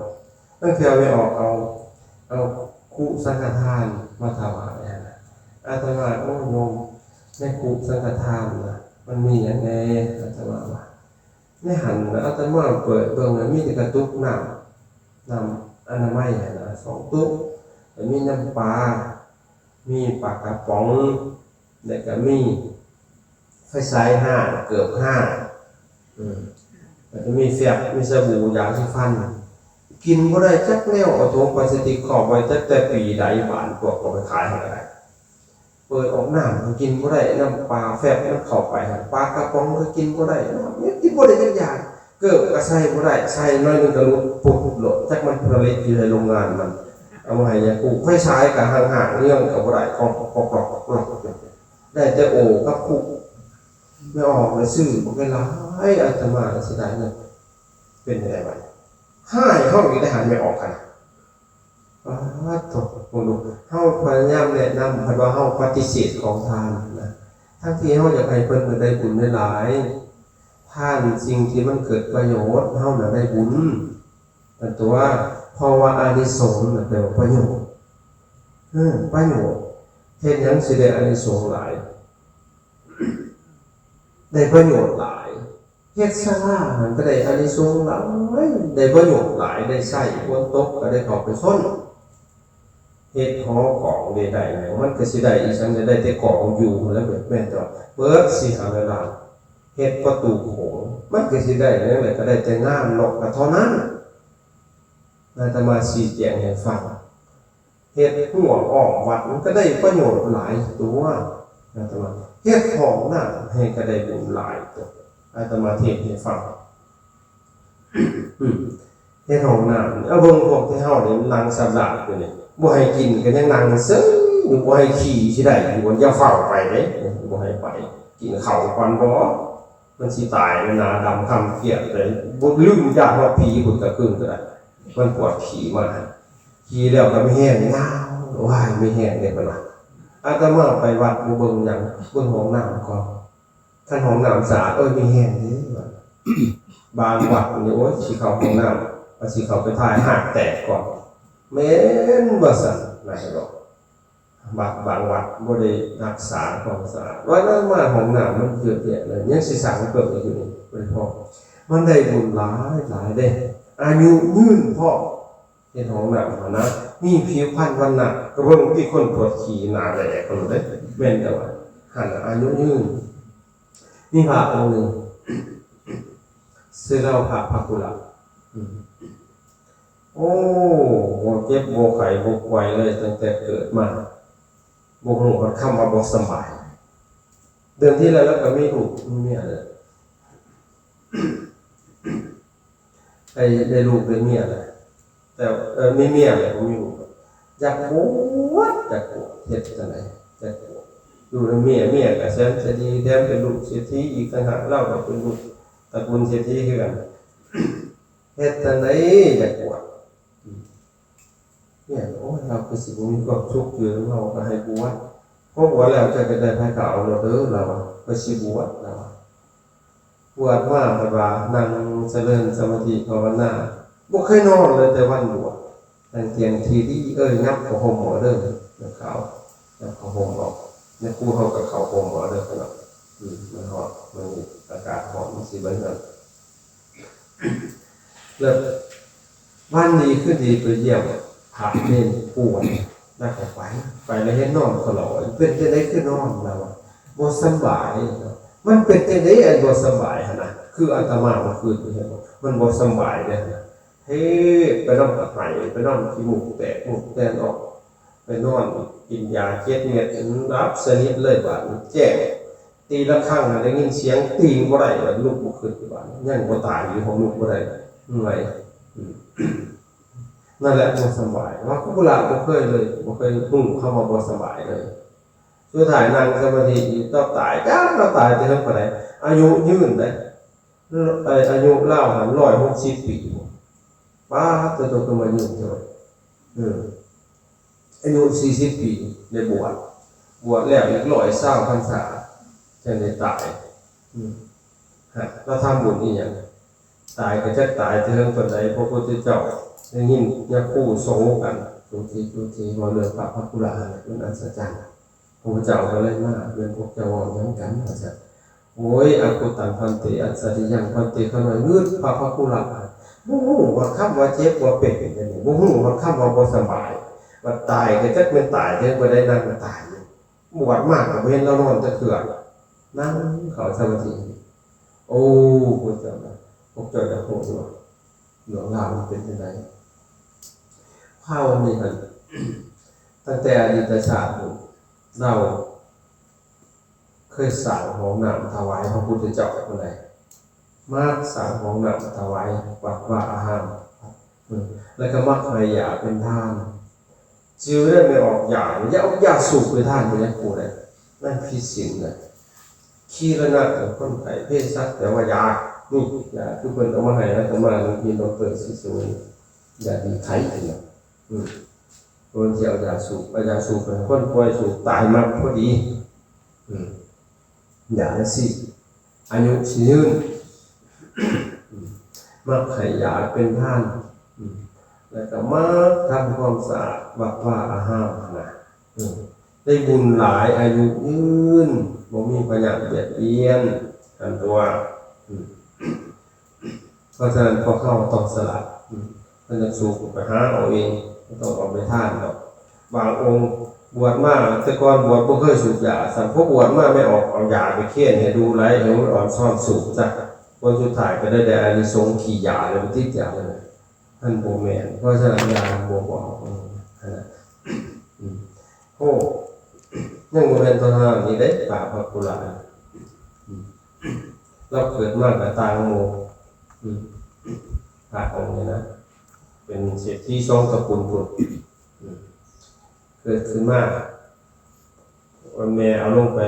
ລາງເທື່ອແມ່ອອກເອົາ ເອົາຄຸສັງຄະທານມາຖວາຍຫັ້ນນະ ອາດຕະມາ ໂອ້ ໂຍມ ໃນຄຸສັງຄະທານນະ ມັນມີຫຍັງແດ່? ອາດຕະມາວ່າ ໃນຫັ້ນນະ ອາດຕະມາເປີດເບິ່ງນະ ມີແຕ່ກະຕຸກນ້ຳ ນ້ຳອະນາໄມຫັ້ນນະ ສອງຕຸກ ແລ້ວມີນ້ຳປາ ມີປາກະປ໋ອງ ແລ້ວກະມີໄຟສາຍຫ້າ ເກີບຫ້າ ເອີ ແລ້ວກະມີແຟັບ ມີສະບູ ຢາສີຟັນ ກິນບໍ່ໄດ້ຈັກແນວ ເອົາຖົງພາສຕິກຄອບໄວ້ ແຕ່ ແຕ່ປີໃດ ບາດພວກເຂົາໄປຂາຍໃຫ້ກະໄດ້ ເປີດອອກນ້ຳກໍກິນບໍ່ໄດ້ ນ້ຳປາແຟັບມັນເຂົ້າໄປຫັ້ນ ປາກະປ໋ອງກໍກິນບໍ່ໄດ້ ນ້ຳຍັງກິນບໍ່ໄດ້ຈັກຢ່າງ ເກີບກໍໃສ່ບໍ່ໄດ້ ໃສ່ໜ້ອຍໜຶ່ງກໍຫຼຸດປຸບໂລດ ຈັກມັນຜະລິດຢູ່ໃນໂຮງງານມັນ ເອົາມາໃຫ້ຍາຄູ ໄຟສາຍກໍຫ້າງໆ ເລື່ອງກໍບໍ່ໄດ້ ກອກໆໆໆ ໄດ້ແຕ່ໂອກັບຄຸ ແມ່ອອກແລ້ວຊື້ບັກຫຼາຍໆ ອາດຕະມາເສຍດາຍເງິນ ເປັນຈັ່ງໃດບາດນີ້ ຮ້າຍເຮົາອີກໄດ້ຫາແມ່ອອກຫັ້ນ ປາດໂທ້ ເບິ່ງດູ ເຮົາພະຍາຍາມແນະນຳ ເພິ່ນວ່າເຮົາປະຕິເສດຂອງທານນະ ທັງທີ່ເຮົາຢາກໃຫ້ເພິ່ນໄດ້ບຸນຫຼາຍໆ ທານສິ່ງທີ່ມັນເກີດປະໂຫຍດ ເຮົານະໄດ້ບຸນ ນັ້ນຕົວ ເພາະວ່າອານິສົງນະແປວ່າປະໂຫຍດ ເອີ ປະໂຫຍດ ເຮັດຫຍັງຊິໄດ້ອານິສົງຫຼາຍ? ໄດ້ປະໂຫຍດຫຼາຍ ເຮັດສາລາຫັ້ນກໍໄດ້ອານິສົງຫຼາຍ ໄດ້ປະໂຫຍດຫຼາຍ ໄດ້ໃຊ້ ຝົນຕົກກໍໄດ້ເຂົ້າໄປຊົນ ເຮັດຫໍກອງໄດ້ ໄດ້ຫຍັງ ມັນກໍຊິໄດ້ອີ່ຫຍັງ ໄດ້ແຕ່ກອງຢູ່ຫັ້ນແຫຼະ ແມ່ນແຕ່ວ່າເບິດສີ່ຫ້າຮ້ອຍລ້ານ ເຮັດປະຕູໂຂງ ມັນກໍຊິໄດ້ຫຍັງ ກໍໄດ້ແຕ່ງານເນາະ ກໍເທົ່ານັ້ນ ອາດຕະມາຊີ້ແຈງໃຫ້ຟັງ. ເຮັດຮົ້ວອ້ອມວັດ ມັນກໍໄດ້ປະໂຫຍດຫຼາຍຕົວ ອາດຕະມາ ເຮັດຫ້ອງນ້ຳໃຫ້ກໍໄດ້ບຸນຫຼາຍຕົວ ອາດຕະມາເທດໃຫ້ຟັງ ອືມ ເຮັດຫ້ອງນ້ຳ ເອົາເບິ່ງພວກທີ່ເຮົານີ້ນັ່ງສຳລາດຢູ່ນີ້ ບໍ່ໃຫ້ກິນກໍຍັງນັ່ງເຊີຍຢູ່ ບໍ່ໃຫ້ຂີ້ຊິໄດ້ຢູ່ ຢ່າຟ້າວໄປເດ້ ບໍ່ໃຫ້ໄປ ກິນເຂົ້າກ່ອນບໍ? ມັນຊິຕາຍ ໜ້າດຳຄຳເກຍດເລີຍ ບໍ່ລືມຢ້ານຮອດຜີພຸ້ນກາງຄືນກໍໄດ້ ມັນປວດຂີ້ມາ ຂີ້ແລ້ວກໍມີແຮງຍາວ ວ້າຍ ມີແຮງເດ້ ເພິ່ນວ່າ ອາດຕະມາໄປວັດບໍ່ເບິ່ງຫຍັງ ເບິ່ງຫ້ອງນ້ຳກ່ອນ ຄັນຫ້ອງນ້ຳສະອາດ ໂອ້ຍ ມີແຮງເດ້ ວ່າ ບາງວັດນີ້ ໂອ້ຍ ຊິເຂົ້າຫ້ອງນ້ຳ ວ່າຊິເຂົ້າໄປຖ່າຍ ຮາກແຕກກ່ອນ ແມ່ນວ່າຊັ້ນ ນາຍບອກ ບາງ ບາງວັດບໍ່ໄດ້ຮັກສາຄວາມສະອາດ ວ່ານັ້ນມາຫ້ອງນ້ຳມັນເຍອະແຍະເລີຍ ຍັງຊິສ້າງເພີ່ມອີກຢູ່ນີ້ ບໍ່ໄດ້ພໍ ມັນໄດ້ບຸນຫຼາຍຫຼາຍເດ້ ອາຍຸຍືນພ້ອມ ເຮັດຫ້ອງນ້ຳຫັ້ນນະ ມີຜິວພັນວັນນະ ກໍເບິ່ງທີ່ຄົນປວດຂີ້ໜ້າແຫຼກໂລດເດ້ ແມ່ນແຕ່ວ່າຫັ້ນອາຍຸຍືນ ມີພະອົງໜຶ່ງ ຊື່ລາວພະ ພະກຸລະ ອືມ ໂອ້ ບໍ່ເຈັບບໍ່ໄຂ້ບໍ່ປ່ວຍເລີຍ ຕັ້ງແຕ່ເກີດມາ ບໍ່ຮູ້ຮອດຄຳວ່າບໍ່ສະບາຍ ເດີມທີແລ້ວລາວກໍມີລູກມີເມຍແລ້ວ ໄດ້ ໄດ້ລູກໄດ້ເມຍແລ້ວ ແຕ່ ເອີ ມີເມຍແລ້ວບໍ່ມີລູກ ຢາກບວດ ຢາກບວດ ເຮັດຈັ່ງໃດ ຢາກບວດ ຢູ່ນຳເມຍ ເມຍກໍແສນຈະດີ ແຖມເປັນລູກເສດຖີອີກຕ່າງຫາກ ລາວກໍເປັນລູກຕະກູນເສດຖີຄືກັນ ເຮັດຈັ່ງໃດ ຢາກບວດ ເມຍ ໂອ້ຍ ລາວຄືຊິບໍ່ມີຄວາມສຸກຢູ່ນຳເຮົາ ກໍໃຫ້ບວດ ພໍບວດແລ້ວເຈົ້າຈະໄດ້ໃຜກໍເອົາໂລດເດີ ລາວວ່າ ຂ້ອຍຊິບວດ ລາວວ່າ ບວດມາ ເພິ່ນວ່ານັ່ງຈະເລີນສະມາທິພາວະນາ ບໍ່ເຄີຍນອນເລີຍແຕ່ວັນບວດ ນັ່ງຕຽງທີ່ດີ ເອີ ຫຍັບຜ້າຫົ່ມເອົາເດີ ນັກຂ່າວ ຫຍັບຜ້າຫົ່ມເອົາ ໃນຄູເຮົາກໍເຂົ້າຫົ່ມເອົາເດີ ເພິ່ນວ່າ ອືມ ມັນຮ້ອນ ມັນອາກາດຮ້ອນ ມັນຊິບໍ່ເຫື່ອຍ ແລ້ວວັນດີຄືນດີໄປຢ້ຽມພະເນນປ່ວຍ ແລ້ວກໍໄປ ໄປແລ້ວເຫັນນອນຂະຫຼອຍ ເປັນຈັ່ງໃດຄືນອນ ລາວວ່າ ບໍ່ສຳບາຍ ມັນເປັນຈັ່ງໃດອັນບໍ່ສຳບາຍຫັ້ນນະ ຄືອາດຕະມາເມື່ອຄືນນີ້ ເຫັນບໍ່ ມັນບໍ່ສຳບາຍເດ້ຫັ້ນນະ ເພບໄປນຳກະໄຫ້ ໄປນຳຂີ້ມູກແຕກມູກແຕນອອກ ໄປນອນກິນຢາເຈັດເມັດ ຫຼັບສະໜິດເລີຍບາດນີ້ ແຈ້ງ ຕີລະຄັງ ໄດ້ຍິນສຽງຕີງບໍ່ໄດ້ ລຸກບໍ່ຂຶ້ນບາດນີ້ ຍັງບໍ່ຕາຍຢູ່ ເພາະລຸກບໍ່ໄດ້ ເມື່ອຍ ອືມ ນັ້ນແຫຼະບໍ່ສະບາຍ ວ່າຄຸບາລະບໍ່ເຄີຍເລີຍ ບໍ່ເຄີຍຮູ້ຄຳວ່າບໍ່ສະບາຍເລີຍ ສຸດທ້າຍນັ່ງສະມາທິຢູ່ ລາວຕາຍ ຈັກລາວຕາຍແຕ່ເຖິງປານໃດ ອາຍຸຍືນເດ້ ເອີ ອາຍຸລາວຫັ້ນຮ້ອຍຫົກສິບປີ ປາດໂທ້ ຄືມາຍືນແທ້ ເອີ ອາຍຸສີ່ສິບປີໄດ້ບວດ ບວດແລ້ວອີກຮ້ອຍຊາວພັນສາ ຈັ່ງໄດ້ຕາຍ ອືມ ຮະ ລາວທຳບຸນອີ່ຫຍັງ ຕາຍກະຈັກຕາຍແຕ່ເຖິງປານໃດ ພະພຸດທະເຈົ້າໄດ້ຍິນຍາຄູໂສກັນ ໂຕທີໂຕທີ ເວົ້າເລື່ອງພະພັກຄຸລະຫັ້ນແຫຼະ ມັນອັດສະຈັນ ພະພຸດທະເຈົ້າກະເລີຍມາ ແມ່ນພວກເຈົ້າເວົ້າຫຍັງກັນ ວ່າຊັ້ນ ໂອຍ ອະຄຸຕັງພັນເຕ ອັດສະລິຍັງພັນເຕ ຂ້ານ້ອຍງຶດພະພັກຄຸລະ ບໍ່ຮູ້ຮອດຄຳວ່າເຈັບວ່າເປັນ ບໍ່ຮູ້ຮອດຄຳວ່າບໍ່ສະບາຍ ບັດຕາຍກະຈັກແມ່ນຕາຍແທ້ ບໍ່ໄດ້ນັ່ງກະຕາຍ ບວດມາກະບໍ່ເຫັນລາວນອນຈັກເທື່ອ ນັ່ງເຂົ້າສະມາທິ ໂອ້ ພວກເຈົ້າ ພວກເຈົ້າຢາກຮູ້ບໍ່ ເລື່ອງລາວມັນເປັນຈັ່ງໃດ ພາວນີ້ຫັ້ນ ຕັ້ງແຕ່ອະດີດຕະຊາດພຸ້ນ ລາວເຄີຍສ້າງຫ້ອງນ້ຳຖວາຍພະພຸດທະເຈົ້າພຸ້ນໃດ ມາສ້າງຫ້ອງນ້ຳຖວາຍວັດວາອາຮາມ ເອີ ແລ້ວກະມັກໃຫ້ຢາເປັນທານ ຈື່ໄດ້ແມ່ອອກຢາ ຢ່າເອົາຢາສູບໄປທານ ບໍ່ຢາກຮູ້ໃດ ນັ້ນຜິດສິນນະ ຄີລະນະ ຄົນໄຂ້ເພສັດ ແປວ່າຢາ ນີ້ ຢາຄືເພິ່ນເອົາມາໃຫ້ອາດຕະມາ ນີ້ ດອກເຕີ ສີສຸວັນ ຢາດີໄຂ້ ອືມ ເພິ່ນຊິເອົາຢາສູບ ເອົາຢາສູບໃຫ້ຄົນປ່ວຍສູບ ຕາຍມັກພໍດີ ອືມ ຢາຈັ່ງຊີ້ ອາຍຸຊິຍືນ ມັກໃຫ້ຢາເປັນທານ ແລ້ວກະມັກທຳຄວາມສະອາດວັດວາອາຮາມຫັ້ນນະ ໄດ້ບຸນຫຼາຍ ອາຍຸຍືນ ບໍ່ມີພະຍາດບຽດບຽນ ຫັ້ນຕົວະ ເພາະສະນັ້ນພວກເຮົາຕ້ອງສະຫຼາດ ເພິ່ນຢາກສູບກະໄປຫາເອົາເອງ ບໍ່ຕ້ອງເອົາໄປທານດອກ ບາງອົງບວດມາ ແຕ່ກ່ອນບວດບໍ່ເຄີຍສູບຢາຊ້ຳ ພໍບວດມາແມ່ອອກເອົາຢາໄປເຄນໃຫ້ດູຫຼາຍ ໃຫ້ມັນອອນຊອນສູບຊະ ຜົນສຸດທ້າຍກະໄດ້ ໄດ້ອານິສົງຂີ້ຢາ ແລ້ວໄປຕິດຢາເລີຍ ມັນບໍ່ແມ່ນ ເພາະສະນັ້ນຢາບໍ່ບອກ ເອີ ຫັ້ນນະ ໂອ້ ຍັງບໍ່ແມ່ນເທົ່ານັ້ນອີກເດ້ ພະພັກຄຸລະ ລາວເກີດມາກະຕ່າງໝູ່ ພະອົງນີ້ນະ ເປັນເສດຖີສອງຕະກຸນພຸ້ນ ເກີດຂຶ້ນມາ ແມ່ເອົາລົງໄປ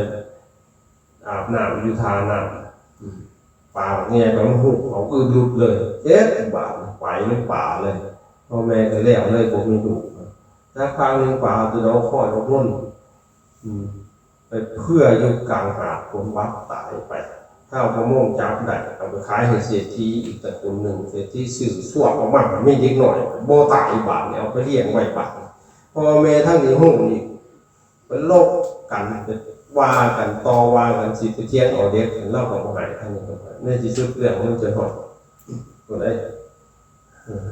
ອາບນ້ຳຢູ່ທ່ານ້ຳ ປາບັກໃຫຍ່ໄປ ມັນຮຸບເອົາ ອືດຫຼຸດເລີຍ ເຈັບບາດ ໄປໃນປ່າເລີຍ ພໍ່ແມ່ກະແລ້ວເລີຍ ບໍ່ມີລູກ ສັກພັກໜຶ່ງປາໂຕດອກຄອຍອອກລົ້ນ ໄປເພື່ອຢູ່ກາງຫາດ ຜົນບາດຕາຍໄປ ຊາວປະມົງຈັບໄດ້ ເອົາໄປຂາຍໃຫ້ເສດຖີອີກຕະກຸນໜຶ່ງ ເສດຖີຊື້ຊວກອອກມາ ມີເດັກນ້ອຍບໍ່ຕາຍບາດນີ້ ເອົາໄປລ້ຽງໄວ້ບາດ ພໍ່ແມ່ທັງນີ້ຮູ້ອີກ ໄປລົບກັນ ໄປວ່າກັນ ຕໍ່ວ່າກັນ ຊິໄປຖຽງເອົາເດັກ ລາວກະບໍ່ໃຫ້ ໃນທີ່ສຸດເລື່ອງມັນຈົນຮອດ ໂຕໃດ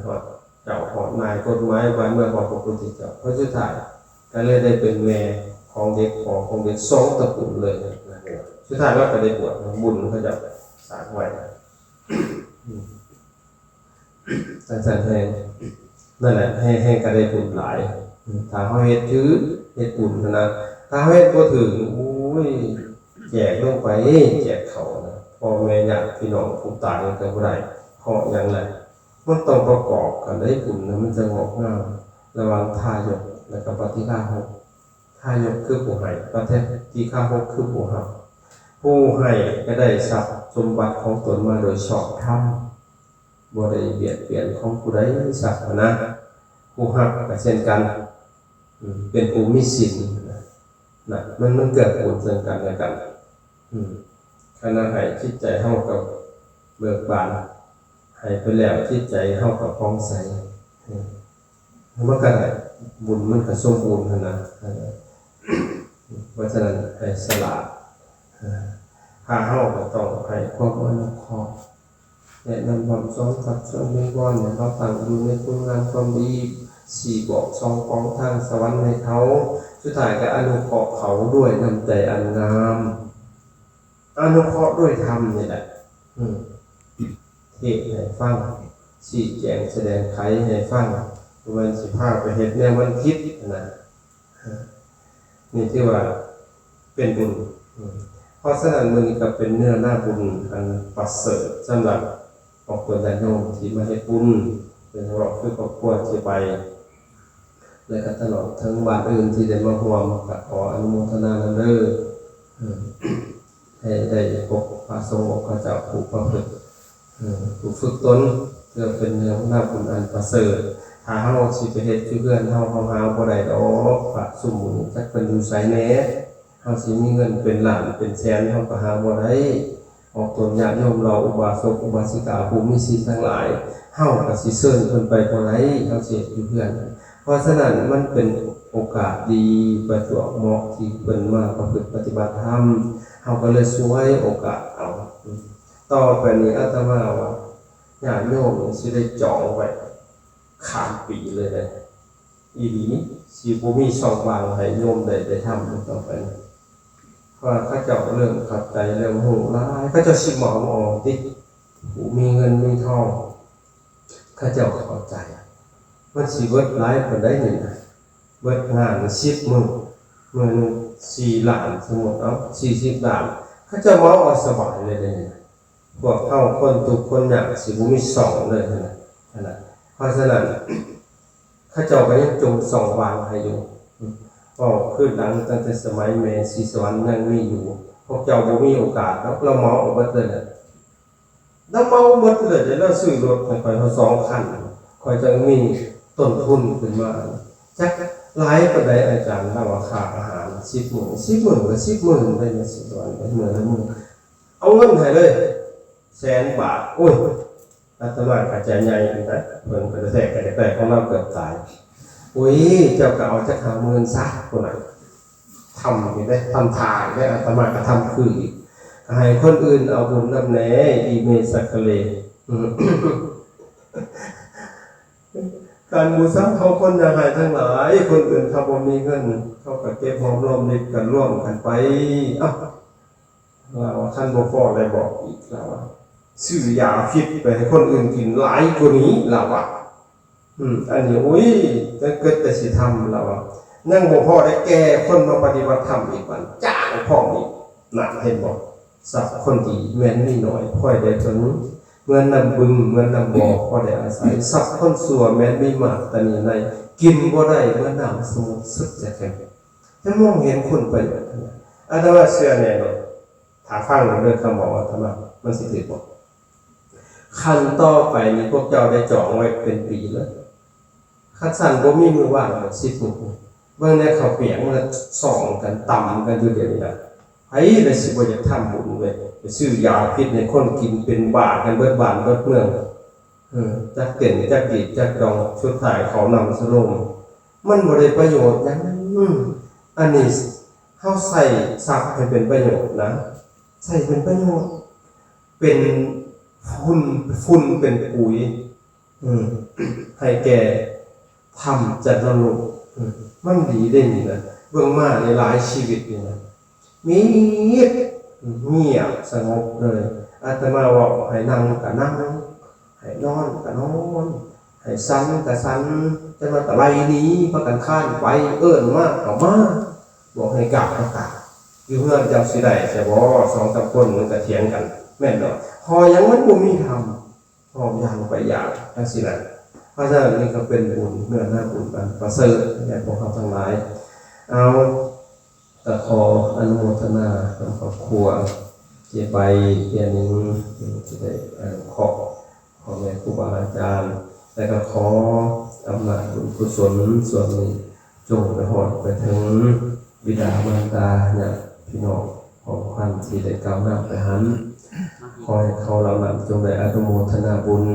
ຮອດເຈົ້າຮອດນາຍ ກົດໝາຍບ້ານເມືອງ ຮອດພະພຸດທະເຈົ້າ ຜົນສຸດທ້າຍກະເລີຍໄດ້ເປັນແມ່ຂອງເດັກ ພໍ່ຂອງເດັກ ສອງຕະກຸນເລີຍ ສຸດທ້າຍລາວກະໄດ້ບວດ ບຸນເຂົາເຈົ້າສ້າງໄວ້ ຈັ່ງຊັ້ນແຮງ ນັ້ນແຫຼະ ແຮງ ແຮງກະໄດ້ບຸນຫຼາຍ ຖ້າເຮົາເຮັດຖືກ ເຮັດບຸນຫັ້ນນະ ຖ້າເຮົາເຮັດບໍ່ຖືກ ໂອ້ຍ ແຈກລົງໄປ ແຈກເຂົ້ານະ ພໍ່ແມ່ຍາດພີ່ນ້ອງຜູ້ຕາຍກະບໍ່ໄດ້ ເພາະຫຍັງລະ ມັນຕ້ອງປະກອບກັນໄດ້ບຸນນະ ມັນຈະງອກງາມ ລະຫວ່າງທາຍົກ ແລະກະປະຕິຄາຫົກ ທາຍົກຄືຜູ້ໃຫ້ ປະຕິຄາຫົກຄືຜູ້ຮັບ ຜູ້ໃຫ້ກະໄດ້ຊັບສົມບັດຂອງຕົນມາໂດຍຊອບທຳ ບໍ່ໄດ້ບຽດບຽນຂອງຜູ້ໃດຊັກຫັ້ນນະ ຜູ້ຮັບກະເຊັ່ນກັນ ເປັນຜູ້ມີສິນນະ ມັນ ມັນເກື້ອກູນເຊິ່ງກັນແລະກັນ ຄັນເຮົາໃຫ້ຈິດໃຈເຮົາກະເບີກບານ ໃຫ້ໄປແລ້ວຈິດໃຈເຮົາກະຜ່ອງໃສ ມັນກະໄດ້ ບຸນມັນກະສົມບູນຫັ້ນນະ ເພາະສະນັ້ນໃຫ້ສະຫຼາດ ພະເຮົາກະຕ້ອງໃຫ້ຄວາມອະນຸເຄາະ ແນະນຳບຳສອນຊັກຊວນວິງວອນໃຫ້ເຮົາຕັ້ງຢູ່ໃນຄຸນງາມຄວາມດີ ຊີ້ບອກສ່ອງປອງທາງສະຫວັນໃຫ້ເຂົາ ສຸດທ້າຍກະອະນຸເຄາະເຂົາດ້ວຍນ້ຳໃຈອັນງາມ ອະນຸເຄາະດ້ວຍທຳນີ້ແຫຼະ ເທດໃຫ້ຟັງ ຊີ້ແຈງສະແດງໄຂໃຫ້ຟັງ, ບໍ່ແມ່ນຊິພາໄປເຮັດແນວມັນຜິດນະ. ນີ້ຖືວ່າເປັນບຸນ. ເພາະສະນັ້ນ ມື້ນີ້ກໍເປັນເນື້ອນາບຸນອັນປະເສີດສຳລັບຄອບຄົວຍາດໂຍມທີ່ມາເຮັດບຸນ, ໂດຍສະເພາະຄືຄອບຄົວເຈໄບ ແລະກໍຕະຫຼອດເຖິງບ້ານອື່ນທີ່ໄດ້ມາຮ່ວມ, ກໍຂໍອະນຸໂມທະນານຳເດີ. ໃຫ້ໄດ້ພົບພະສົງອົງຄະເຈົ້າຜູ້ປະພຶດ ເອີ ຜູ້ຝຶກຕົນ ເພື່ອເປັນເນື້ອນາບຸນອັນປະເສີດ. ຖ້າເຮົາຊິໄປເຮັດຢູ່ເຮືອນເຮົາ, ເຮົາຫາບໍ່ໄດ້ດອກ. ພະຊຸມມື້ນີ້ຈັກເພິ່ນຢູ່ໃສແດ່. ເຮົາຊິມີເງິນເປັນລ້ານເປັນແສນ ເຮົາກໍຫາບໍ່ໄດ້. ອອກຕົນຍາດໂຍມເຫຼົ່າອຸບາສົກອຸບາສິກາຜູ້ມີສິນທັງຫຼາຍ, ເຮົາກໍຊິເຊີນເພິ່ນໄປບໍ່ໄດ້, ເຮົາຊິເຮັດຢູ່ເຮືອນ. ເພາະສະນັ້ນ ມັນເປັນໂອກາດດີປະຈວບເໝາະທີ່ເພິ່ນມາປະພຶດປະຕິບັດທຳ, ເຮົາກໍເລີຍສວຍໂອກາດເອົາ. ຕໍ່ໄປນີ້ອາດຕະມາວ່າ ຍາດໂຍມນີ້ຊິໄດ້ຈອງໄວ້ຂ້າມປີເລີຍເດ້. ອີ່ຫຼີ ຊິບໍ່ມີຊ່ອງວ່າງໃຫ້ໂຍມໄດ້ ໄດ້ທຳຕໍ່ໄປ. ເພາະວ່າເຂົາເຈົ້າເລີ່ມເຂົ້າໃຈ ເລີ່ມຮູ້ຫຼາຍ, ເຂົາເຈົ້າຊິເໝົາເອົາຕິ. ຜູ້ມີເງິນມີທອງ ເຂົາເຈົ້າເຂົ້າໃຈ. ມັນຊິເບິດຫຼາຍປານໃດນີ້ນະ? ເບິດງານສິບມື້, ມື້ໜຶ່ງສີ່ລ້ານ, ສົມມຸດເອົາ ສີ່ສິບລ້ານ, ເຂົາເຈົ້າເໝົາເອົາສະບາຍເລີຍເດ້ນີ້ນະ. ພວກເຮົາຄົນທຸກຄົນຍາກຊິບໍ່ມີຊ່ອງເລີຍຫັ້ນນະ, ຫັ້ນນະ. ເພາະສະນັ້ນ ເຂົາເຈົ້າກໍຍັງຈົ່ງຊ່ອງວ່າງໃຫ້ຢູ່. ເວົ້າຄືຫຼັງຕັ້ງແຕ່ສະໄໝແມ່ສີສະຫວັນຍັງມີຢູ່, ພວກເຈົ້າບໍ່ມີໂອກາດດອກ, ລາວເໝົາເອົາເບິດເລີຍນະ. ລາວເໝົາເບິດເລີຍເດ້, ລາວຊື້ລົດໃຫ້ຂ້ອຍເຮົາສອງຄັນ, ຂ້ອຍຈັ່ງມີຕົ້ນທຶນຂຶ້ນມາ. ຈັກຫຼາຍປານໃດອາຈານ, ລາວວ່າຄ່າອາຫານສິບມື້, ສິບມື້ກໍສິບໝື່ນໄດ້ ແມ່ສີສະຫວັນ, ໄດ້ມື້ລະໝື່ນ. ເອົາເງິນໃຫ້ເລີຍແສນບາດ. ໂອ້ຍ ອາດຕະມາກໍໃຈໃຫຍ່ປານໃດ, ເພິ່ນກໍແທ້ກໍຢາກໄດ້ຂອງລາວເກືອບຕາຍ. ໂອ້ຍ ເຈົ້າກໍເອົາຈັກຫ້າໝື່ນຊະ ພຸ້ນນະ. ທຳອີກເດ້, ທຳທ່າອີກເດ້, ອາດຕະມາກໍທຳຄືອີກ, ກໍໃຫ້ຄົນອື່ນເອົາບຸນນຳແດ່ ອີເມສັກກະເລ. ການບູຊາຂອງຄົນຍາກໄຮ້ທັງຫຼາຍ, ຄົນອື່ນເຂົາບໍ່ມີເງິນ, ເຂົາກໍເກັບຫອມລອມລິບກັນ ລວມກັນໄປ. ເອົ້າ ລາວວ່າ ຄັນບໍ່ພໍແລ້ວບອກອີກ, ລາວວ່າ ຊື້ຢາພິດໄປໃຫ້ຄົນອື່ນກິນຫຼາຍກວ່ານີ້, ລາວວ່າ. ອືມ ອັນນີ້ ໂອ້ຍ ແຕ່ເກີດແຕ່ຊິທຳ, ລາວວ່າ. ຍັງບໍ່ພໍໄດ້ແກ່ຄົນມາປະຕິບັດທຳອີກ, ບາດຈ້າງພ້ອມອີກ. ນັ້ນ ເຫັນບໍ່? ຊັບຄົນດີແມ່ນມີໜ້ອຍ ຄ່ອຍໄດ້ເຖິງ, ເໝືອນນ້ຳບຶງ ເໝືອນນ້ຳບໍ່ ພໍໄດ້ອາໄສ. ຊັບຄົນຊົ່ວແມ່ນມີມາກຕານີໄນ, ກິນບໍ່ໄດ້ເໝືອນນ້ຳສະໝຸດ ສຸດຈະເຂັ້ມ. ຈະມອງເຫັນຄຸນປະໂຫຍດ. ອາດຕະມາເຊື່ອແນ່ນອນ. ຖ້າຟັງເບິ່ງເດີຄຳເວົ້າອາດຕະມາ ມັນຊິຖືກບໍ່? ຂັ້ນຕໍ່ໄປນີ້ພວກເຈົ້າໄດ້ຈອງໄວ້ເປັນປີເລີຍ. ຄັນຊັ້ນບໍ່ມີມື້ວ່າງເລີຍ ສິບມື້. ເບິ່ງແດ່ເຂົ້າປຽກ ມັນກໍຊ່ອງກັນ ຕຳກັນຢູ່ດຽວນີ້ນະ. ໃຜລະຊິບໍ່ຢາກທຳບຸນເວີຍ? ໄປຊື້ຢາພິດໃຫ້ຄົນກິນເປັນບ້າກັນເບິດບ້ານເບິດເມືອງ. ເອີ ຈັກເຕັ້ນ ຈັກດີດ ຈັກດອງ ສຸດທ້າຍເຂົ້ານ້ຳສະໂລມ ມັນບໍ່ໄດ້ປະໂຫຍດຫຍັງ. ອັນນີ້ເຮົາໃຊ້ຊັບໃຫ້ເປັນປະໂຫຍດນະ, ໃຊ້ເປັນປະໂຫຍດ ເປັນຝຸ່ນ ຝຸ່ນເປັນປຸຍ ອືມ ໃຫ້ແກ່ທຳຈັນນະລຸກ. ອືມ ມັນດີເດ້ນີ້ນະ, ເບິ່ງມານີ້ຫຼາຍຊີວິດນີ້ນະ ມີດ ງຽບສະຫງົບເລີຍ. ອາດຕະມາເວົ້າໃຫ້ນັ່ງກະນັ່ງ, ໃຫ້ນອນກະນອນ, ໃຫ້ສັນກະສັນ, ຈັກໜ່ອຍກະໄລ່ໜີ ພາກັນຄານໄປ, ເອີ້ນມາກໍມາ, ບອກໃຫ້ກາບກໍກາບ. ຢູ່ເຮືອນເຈົ້າຊິໄດ້ໃຊ່ບໍ່? ສອງສາມຄົນມັນກະຖຽງກັນ ແມ່ນບໍ່? ເພາະຫຍັງ? ມັນບໍ່ມີທຳ. ເວົ້າຢ່າງໄປຢ່າງ ຈັ່ງຊີ້ນະ. ເພາະສະນັ້ນ ນີ້ກໍເປັນບຸນເນື້ອນາບຸນອັນປະເສີດແກ່ພວກເຮົາທັງຫຼາຍ. ເອົາ ກໍຂໍອະນຸໂມທະນານຳຄອບຄົວເຈໄບ ເຈໜິງ ທີ່ໄດ້ອະນຸເຄາະພໍ່ແມ່ຄູບາອາຈານ ແລະກໍຂໍອຳນາດບຸນກຸສົນສ່ວນນີ້ ຈົ່ງໄປຮອດໄປເຖິງບິດາມານດາ ຍາດພີ່ນ້ອງ ຂອງທ່ານທີ່ໄດ້ກ່າວນາມໄປຫັ້ນ, ຂໍໃຫ້ເຂົາເຫຼົ່ານັ້ນຈົ່ງໄດ້ອະນຸໂມທະນາບຸນ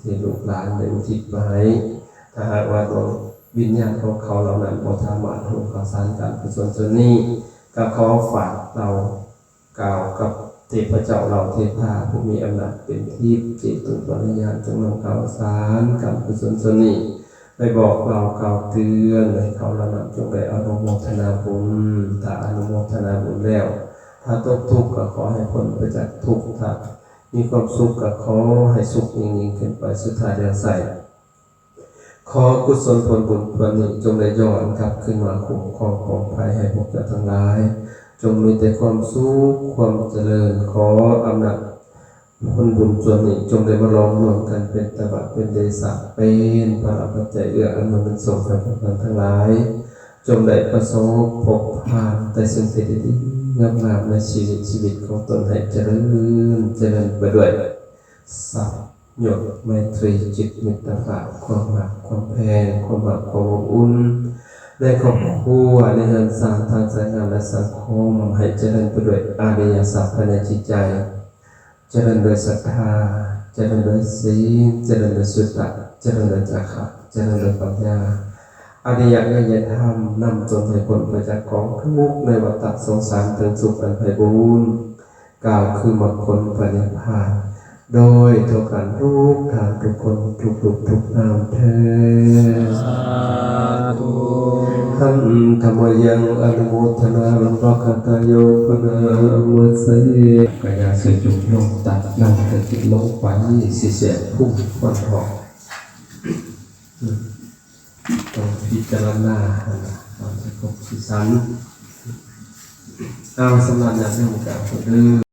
ທີ່ລູກຫຼານໄດ້ອຸທິດໄປໃຫ້. ຖ້າຫາກວ່າດວງວິນຍານຂອງເຂົາເຫຼົ່ານັ້ນບໍ່ສາມາດຮູ້ຂ່າວສານການກຸສົນສ່ວນນີ້, ກໍຂໍຝາກເລົ່າກ່າວກັບເທບພະເຈົ້າເຫຼົ່າເທພາ ຜູ້ມີອຳນາດເປັນທິບ ເຈໂຕປະລິຍານ ຈົ່ງນຳຂ່າວສານການກຸສົນສ່ວນນີ້ ໄປບອກເລົ່າກ່າວເຕືອນໃຫ້ເຂົາເຫຼົ່ານັ້ນຈົ່ງໄດ້ອະນຸໂມທະນາບຸນ. ຖ້າອະນຸໂມທະນາບຸນແລ້ວ ຖ້າຕົກທຸກກໍຂໍໃຫ້ພົ້ນໄປຈາກທຸກ, ຖ້າ ມີຄວາມສຸກກໍຂໍໃຫ້ສຸກຍິ່ງໆຂຶ້ນໄປ. ສຸດທ້າຍແລ້ວໃສ່ ຂໍກຸສົນຜົນບຸນສ່ວນນີ້ຈົ່ງໄດ້ຍ້ອນກັບຄືນມາຄຸ້ມຄອງປອງໄພໃຫ້ພວກເຈົ້າທັງຫຼາຍ ຈົ່ງມີແຕ່ຄວາມສຸກຄວາມຈະເລີນ. ຂໍອຳນາດ ຜົນບຸນສ່ວນນີ້ຈົ່ງໄດ້ມາຫຼອມລວມກັນເປັນຕະບະ ເປັນເດຊະ ເປັນພະລະປັດໄຈເອື້ອອຳນວຍເງິນສົ່ງໃຫ້ພວກທ່ານທັງຫຼາຍ ຈົ່ງໄດ້ປະສົບພົບຜ່ານແຕ່ສິ່ງທີ່ດີໆງາມໆໃນຊີວິດ ຊີວິດຂອງຕົນໃຫ້ຈະເລີນ ຈະເລີນໄປດ້ວຍຊັບຍົດໄມຕີຈິດມິດຕະພາບ ຄວາມຮັກຄວາມແພງ ຄວາມຮັກຄວາມອົບອຸ່ນ ໃນຄອບຄົວ ໃນເຮືອນຊານ ທາງສາຍງານ ແລະ ສັງຄົມ ໃຫ້ຈະເລີນໄປດ້ວຍອະລິຍະຊັບພາຍໃນຈິດໃຈ. ຈະເລີນດ້ວຍສັດທາ ຈະເລີນດ້ວຍສີນ ຈະເລີນດ້ວຍສຸຕະ ຈະເລີນດ້ວຍຈາຄະ ຈະເລີນດ້ວຍປັນຍາ ອະລິຍະຍະທຳ ນຳຕົນໃຫ້ພົ້ນໄປຈາກກອງທຸກໃນວັດຕະສົງສານ ເຖິງສູ່ອັນໄພບູນ ກ່າວຄືມັກຜົນພະນິບພານ ໂດຍທົ່ວກັນທຸກທ່ານທຸກຄົນ ທຸກຮູບທຸກນາມເທີ້ນ. ສາທຸ. ຫັນທຳມະຍັງ ອະນຸໂມທະນາ ລັງວະກະຕາໂຍ ປະນາມະເສ. ກະຢ່າເສຍຈຸກລົງ ຕັດນຳກະຕິລົງໄປ ຊິແສບພຸ້ນຄວັນທອງ ຕ້ອງພິຈາລະນາຫັ້ນນະ ເອົາໃສ່ຄົບຊິສັນ. ເອົາ ສຳລັບຍາດໂຍມກະເດີ.